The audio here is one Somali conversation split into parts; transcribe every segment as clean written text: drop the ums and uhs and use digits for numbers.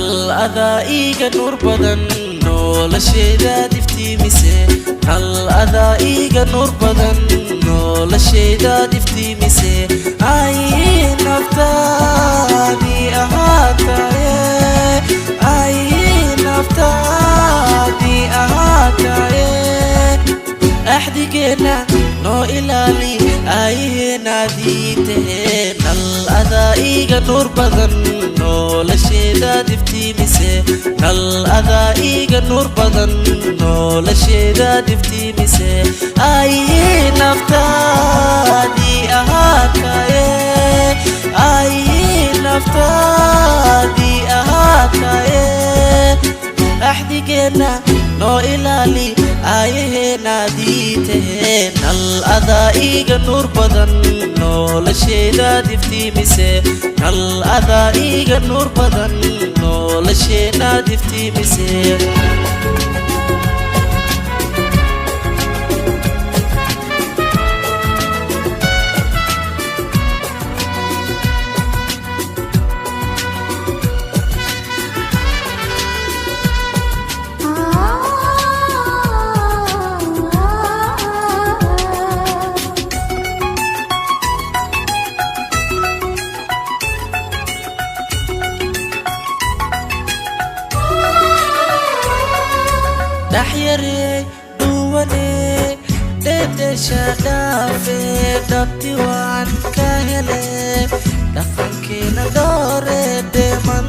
Nal adaa iiga nuur badan, nolosheedaad iftiimise. Nal adaa iiga nuur badan, nolosheedaad iftiimise. Ay naftaadii ahaataye, ay naftaadii ahaataye. Axdigeenna noo ilaali, aayaheenaadii tahee. Nal adaa iiga nuur badan, nolosheedaad iftiimise. Nal adaa iiga nuur badan, nolosheedaad iftiimise. Ay naftaadii ahaataye, ay naftaadii ahaataye. Axdigeenna noo ilaali, aayaheenaadii tahee. Nal adaa iiga nuur badan, nolosheedaad iftiimise. Nal adaa iiga nuur badan, nolosheenaad iftiimise. Dhaxyarey dhuwane, dhedhesha dhaafe, dhabti waan ka hele, dhaqankeena dhoore dheeman.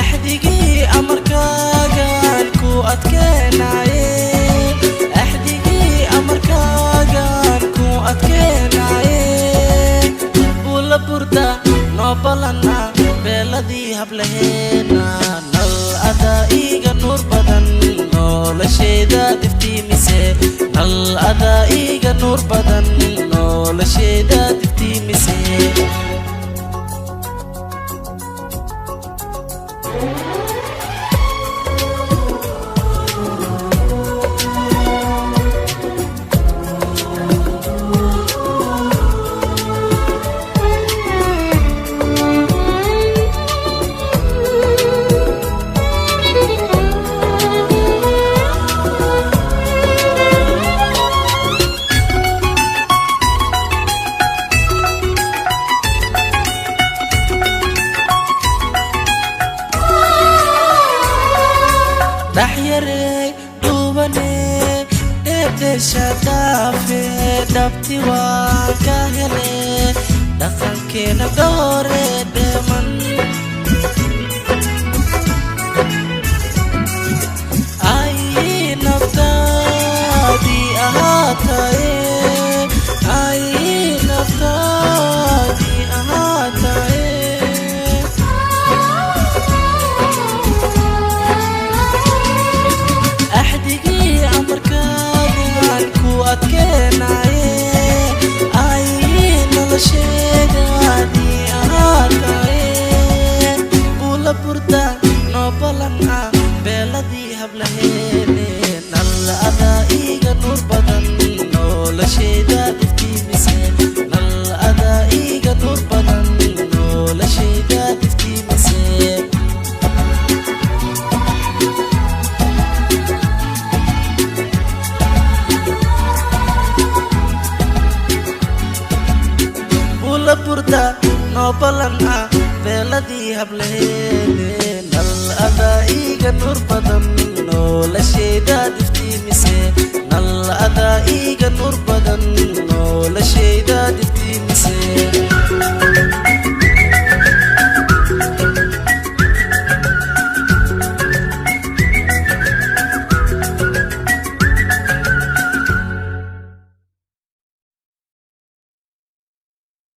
Axdigii amarkaagaan ku adkeenaye, axdigii amarkaagaan ku adkeenaye. Buula burda noo balana, beeladii hablaheena. Nal adaa iiga nuur badan, nolosheedaad iftiimise. Nal adaa iiga nuur badan, nolosheedaad iftiimise. Dhaxyarey dhuubane, dhedhesha dhaafe, dhabti waan ka hele, dhaqankeena dhoore dheeman. Ay naftaadii ahaataye, ay naftaadii ahaataye. Axdigii amarkaagaan ku adkeenaye, ay nolosheedaadii ahaataye. Buula burda noo balan ah, beeladii hablaheene. Nal adaa iiga nuur badan, nolosheedaad iftiimise. Nal adaa iiga nuur badan, nolosheedaad iftiimise. Buula burda noo balan ah, beeladii hablaheene. Nal adaa iiga nuur badan, nolosheedaad iftiimise. Nal adaa iiga nuur badan, nolosheedaad